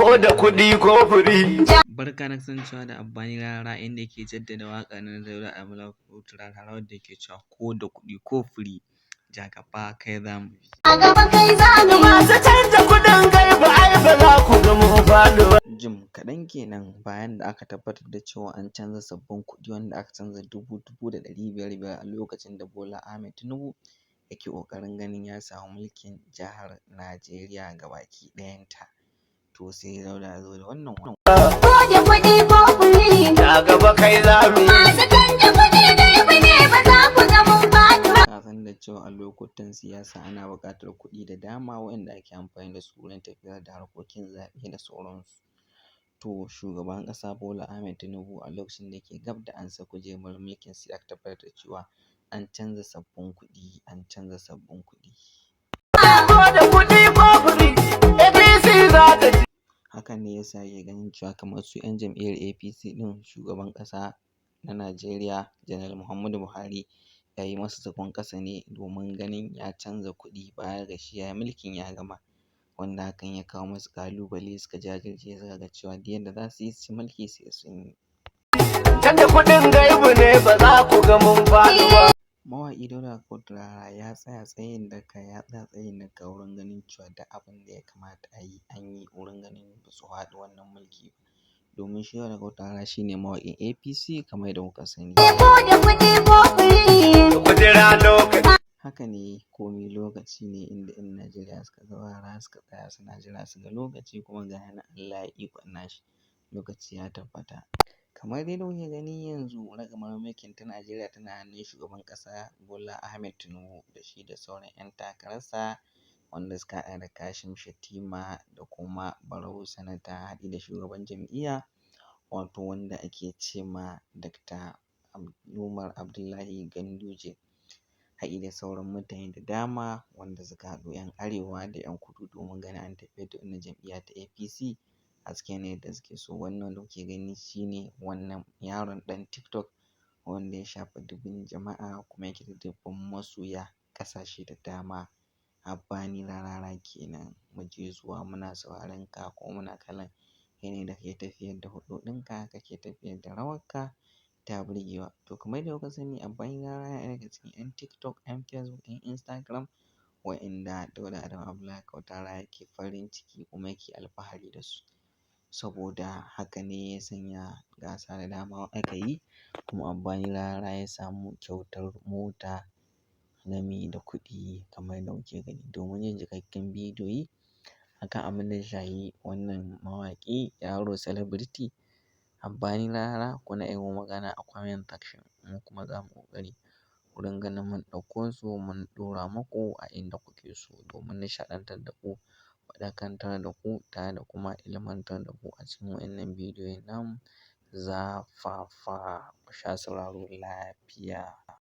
Ko da kuɗi ko furi. Barka da kasancewa da Abbani Rarara, inda yake jaddada waƙar nan ta Dauda Abdullahi Rarara, wadda yake cewa ko da kuɗi ko furi, ja gaba kai za mu bi. A gaba kai za mu yi. Masu canja kuɗin gaibu, ai ba za ku ga mun faɗi ba. Jim kaɗan kenan bayan da aka tabbatar da cewa an canza sabbin kuɗi, wanda aka canza dubu dubu da ɗari biyar biyar a lokacin da Bola Ahmed Tinubu yake ƙoƙarin ganin ya samu mulkin jihar Najeriya gabaki ɗayanta. To, sai Dauda ya zo da wannan Ko da kuɗi ko furi. Ja gaba kai za mu yi. Masu canja kuɗi gaibu ne, ba za ku ga mun faɗi ba. Ka san da cewa a lokutan siyasa ana buƙatar kuɗi da dama waɗanda ake amfani da su wurin tafiyar da harkokin zaɓe da sauransu. To, shugaban ƙasa Bola Ahmed Tinubu, a lokacin da yake gab da ansa kujerar mulkin, sai aka tabbatar da cewa an canza sabbin kuɗi, an canza sabbin kuɗi. Ko da kuɗi ko furi, APC za ta ci. Hakan ne ya sa yake ganin cewa kamar su 'yan jam'iyyar APC ɗin, shugaban ƙasa na Najeriya, Janar Muhammadu Buhari, ya yi masa zagon ƙasa ne domin ganin ya canza kuɗi baya ga shi ya yi mulkin ya gama. Wanda hakan ya kawo masu ƙalubale, suka jajirce, suka ga cewa duk yadda za su yi su ci mulki sai sun yi. Canja kuɗin gaibu ne, ba za ku ga mun faɗi ba. Mawaƙi Dauda Kahutu Rarara ya tsaya tsayin daka, ya tsaya tsayin daka wurin ganin cewa duk abin da ya kamata a yi an yi wurin ganin ba su faɗi wannan mulki ba. Domin shi Dauda Kahutu Rarara shi ne mawaƙin APC kamar yadda kuka sani. Ko da kuɗi ko furi. Ku jira lokaci. Haka ne, komi lokaci ne, inda 'yan Najeriya suka saurara, suka tsaya suna jira su ga lokaci, kuma ga ya nan Allah ya ikon nashi, lokaci ya tabbata. Kamar dai yadda kuke gani, yanzu ragamar mulkin ta Najeriya tana hannun shugaban ƙasa Bola Ahmed Tinubu, da shi da sauran 'yan takararsa wanda suka haɗa da Kashim Shettima da kuma Barau Sanata, haɗi da shugaban jam'iyya, wato wanda ake ce ma Dr. Umar Abdullahi Ganduje, haɗi da sauran mutane da dama wanda suka haɗu, 'yan arewa da 'yan kudu, domin ganin an tafiyar da wannan jam'iyya ta APC a cikin yanayin da suke so. Wannan da kuke gani shi ne wannan yaron ɗan TikTok wanda ya shafa dubun jama'a kuma yake da dubban masoya ƙasashe da dama. Abbani Rarara kenan. Mu je zuwa, muna sauraron ka kuma muna kallon yanayin da kake tafiyar da hulɗoɗinka, kake tafiyar da rawarka ta burgewa. To, kamar yadda kuka sani, Abbani Rarara yana ɗaya daga cikin 'yan TikTok, 'yan Facebook, 'yan Instagram wa'inda Dauda Adamu Abdullahi Kahutu Rarara yake farin ciki kuma yake alfahari da su. Saboda haka ne ya sanya gasa da dama aka yi, kuma Abbani Rarara ya samu kyautar mota gami da kuɗi kamar yadda kuke gani. Domin yin cikakken bidiyoyi akan abin da ya shahi wannan mawaƙi, yaro celebrity Abbani Rarara, kuna iya mun magana a comment section, mu kuma za mu ƙoƙari wurin ganin mun ɗauko su mun ɗora muku a inda kuke so, domin nishaɗantar da ku, faɗakantar da ku, tare da kuma ilmantar da ku a cikin waɗannan bidiyoyin namu zafafa. Ku sha sauraro lafiya.